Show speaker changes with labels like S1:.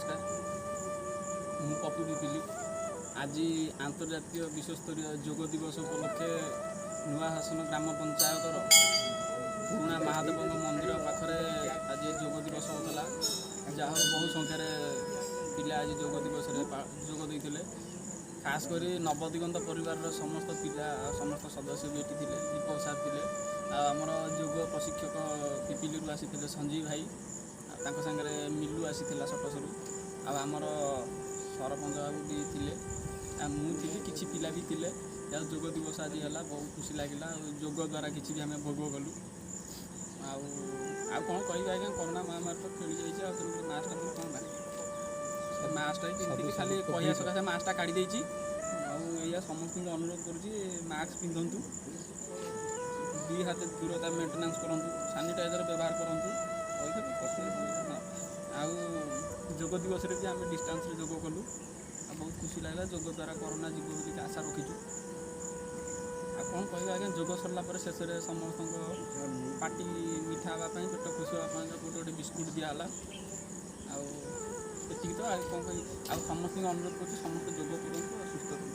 S1: ନମସ୍କାର। ମୁଁ ପପୁ ପିପିଲି। ଆଜି ଆନ୍ତର୍ଜାତୀୟ ବିଶ୍ୱସ୍ତରୀୟ ଯୋଗ ଦିବସ ଉପଲକ୍ଷେ ନୂଆଶାସନ ଗ୍ରାମ ପଞ୍ଚାୟତର ପୁରୁଣା ମହାଦେବଙ୍କ ମନ୍ଦିର ପାଖରେ ଆଜି ଯୋଗ ଦିବସ ହେଉଥିଲା। ଯାହା ହଉ, ବହୁ ସଂଖ୍ୟାରେ ପିଲା ଆଜି ଯୋଗ ଦିବସରେ ଯୋଗ ଦେଇଥିଲେ। ଖାସ୍ କରି ନବଦିଗନ୍ତ ପରିବାରର ସମସ୍ତ ପିଲା ଆଉ ସମସ୍ତ ସଦସ୍ୟ ବି ଏଠି ଥିଲେ। ଦୀପକ ସାର୍ ଥିଲେ ଆଉ ଆମର ଯୋଗ ପ୍ରଶିକ୍ଷକ ପିପିଲିରୁ ଆସିଥିଲେ ସଞ୍ଜୀବ ଭାଇ, ଆଉ ତାଙ୍କ ସାଙ୍ଗରେ ମିଲୁ ଆସିଥିଲା ସଟସରୁ, ଆଉ ଆମର ସରପଞ୍ଚ ବାବୁ ବି ଥିଲେ, ଆଉ ମୁଁ ଥିଲି, କିଛି ପିଲା ବି ଥିଲେ। ଆଉ ଯୋଗ ଦିବସ ଆଜି ହେଲା, ବହୁତ ଖୁସି ଲାଗିଲା। ଆଉ ଯୋଗ ଦ୍ୱାରା କିଛି ବି ଆମେ ଭୋଗ କଲୁ। ଆଉ ଆଉ କ'ଣ କହିବି ଆଜ୍ଞା? କରୋନା ମହାମାରୀ ତ ଖେଳି ଯାଇଛି, ଆଉ ତେଣୁକରି ମାସ୍କଟା ମୋର କ'ଣ ହେଲା, ସେ ମାସ୍କଟା ବି ପିନ୍ଧିଥିଲି, ଖାଲି କହିବା ସକାଶେ ମାସ୍କଟା କାଢ଼ି ଦେଇଛି। ଆଉ ଏଇଆ ସମସ୍ତଙ୍କୁ ଅନୁରୋଧ କରୁଛି, ମାସ୍କ ପିନ୍ଧନ୍ତୁ, 2 ହାତ ଦୂରତା ମେଣ୍ଟେନାନ୍ସ କରନ୍ତୁ, ସାନିଟାଇଜର ବ୍ୟବହାର କରନ୍ତୁ। କହିଦେବି। ହଁ, ଆଉ ଯୋଗ ଦିବସରେ ବି ଆମେ ଡିଷ୍ଟାନ୍ସରେ ଯୋଗ କଲୁ ଆଉ ବହୁତ ଖୁସି ଲାଗିଲା। ଯୋଗ ଦ୍ୱାରା କରୋନା ଯିବ ବୋଲି ଆଶା ରଖିଛୁ। ଆଉ କ'ଣ କହିବା ଆଜ୍ଞା? ଯୋଗ ସରିଲା ପରେ ଶେଷରେ ସମସ୍ତଙ୍କ ପାଟି ମିଠା ହେବା ପାଇଁ, ପେଟ ଖୁସି ହେବା ପାଇଁ ଗୋଟେ ଗୋଟେ ବିସ୍କୁଟ୍ ଦିଆହେଲା। ଆଉ ଏତିକି ତ, ଆଉ କ'ଣ କହିବି? ଆଉ ସମସ୍ତଙ୍କୁ ଅନୁରୋଧ କରୁଛି, ସମସ୍ତେ ଯୋଗ କରନ୍ତୁ ଆଉ ସୁସ୍ଥ ରୁହନ୍ତୁ।